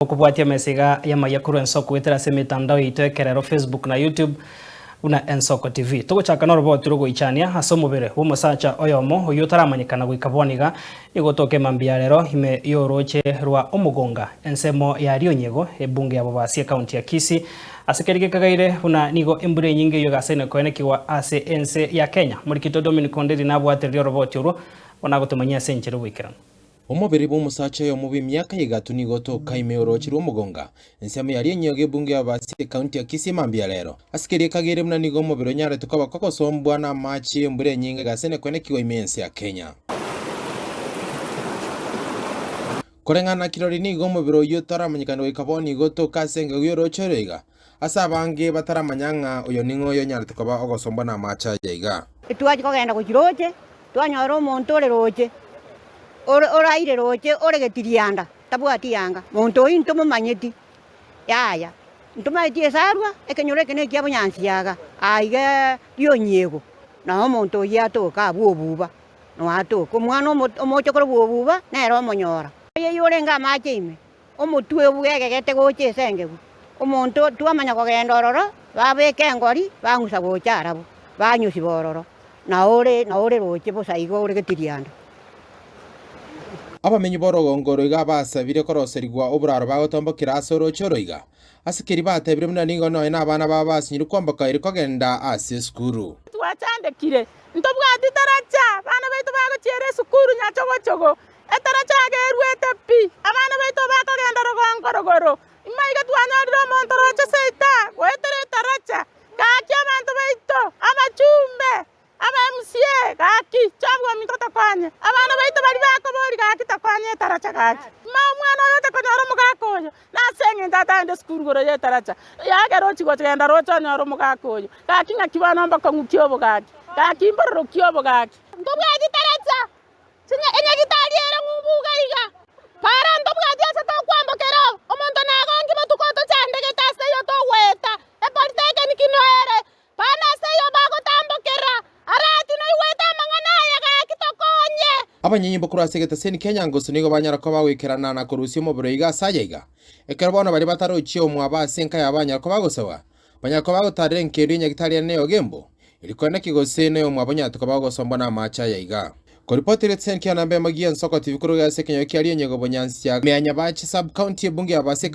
Okobwatia amesiga y'amaya korwa ensoko goetera ase emetandao yaito ekerero Facebook na YouTube buna Ensoko TV. Togochaka noroboti rogoichania ase omobere bw'omosacha oyomo oyio otaramanyekana goika bono iga nigo otoka emambia ya rero ime y'orooche rwa Omogonga ensemo ya Rionyego ebunge ya Bobasi ekaunti ya Kisii ase keria gekagaire buna nigo embura enyinge eyio egasaine koenekigwa ase ense ya Kenya. Morikito Dominic Onderi nabwatereria oroboti orwo bono agotomanyia ase enchera oboikeranu. Omobere bw'omosacha oyomo bw'emiaka egato nigo otoka ime y'orooche rw'omogonga, ensemo yaria enyioga ebunge y'Ababasi ekaunti ya Kisii mambia rero. Ase keria ekagere buna nigo omobere onyarete koba kogosombwa namaache y'embura enyinge egase kwenekigwa ime y'ense ya Kenya. Koreng'ana na kirori nigo omobere oyio otaramanyekana goika bono nigo otoka ase engegu y'orooche oro iga, ase abange bataramanya ng'a oyo ning'o oyonyarete koba ogosombwa namaache aya iga. Twachia kogenda gochia roche, twanyora omonto ore roche, ore oraire roche ore getirianda, tabwati yanga. Monto oyio ntomomanyeti, yaya, ntomanyeti esarwa, ekenyoro eke nekia bonyansi iga, aiga rionyiego, noo omonto oyio atoka abwo obuba, noo atoka. Omwana omo omochokoro bwa obuba, nere omonyora. Oyio orenge amache ime, omotwe bwegegete gocha ase engegu, omonto twamanya kogenda ororo, babeka engori, bang'usa gocha arabwo, banyosiba ororo, na ore na ore roche bosa igo ore getirianda. Abamenyi b'orogongo oro iga basabire koroserigwa oboraro bagotombokera ase orooche oro iga, ase keria batebire buna nigo nonya nabana babo basinyire kwamboka erio kogenda ase esukuru. Twachandekire, ntobwati taracha, abana baito bagochiera esukuru nyachogochogo, Etaracha ageruete pi, abana baito bakogenda rogongo rogoro. Maiga twanyorire omonto roche seita goetera etaracha. Gaki abanto baito, abachumbe, aba MCA, gaki, chobua ominto tokonye. Abana baito baria bakobori gaki tokonye etaracha gaki. Ma omwana oyo ocha konyora omogaka oyo, nase eng'encho atagende esukuru igoro y'etaracha, yagera ochia gogenda roche onyore omogaka oyo. Gaki ng'aki bono mbokong'u ki obo gaki? Gaki mbororo ki obo gaki? Ntobwati taracha, Enyagitari ere ng'umbu iga iga, para ntobwati ase tokwambokera, omonto nagonki botuko otochandegete ase eyio togoeta, epolitekeniki noere, bana ase eyio bagotambokera, arati noigwete amang'ana aya gaki tokonye. Abanyanyimbo korwa ase egetaseni kia Nyangusu nigo banyara koba bagoikerana na korusia omobere oiga ase aya iga, ekero bono baria batarochie omwabo ase enka yabo banyara koba bagosabwa, banyara koba bagotarera enkeru y'enyagitari ere neyogembo, Erikwana ki gose noyomwabo onyarete koba ogosombwa namache aya iga? Koripoti Retsen kia namba emo gia Ensoko TV koruga ase ekenyoro kia Rienye Gobonyansi ya Nyabache Sub County ebunge ya Base.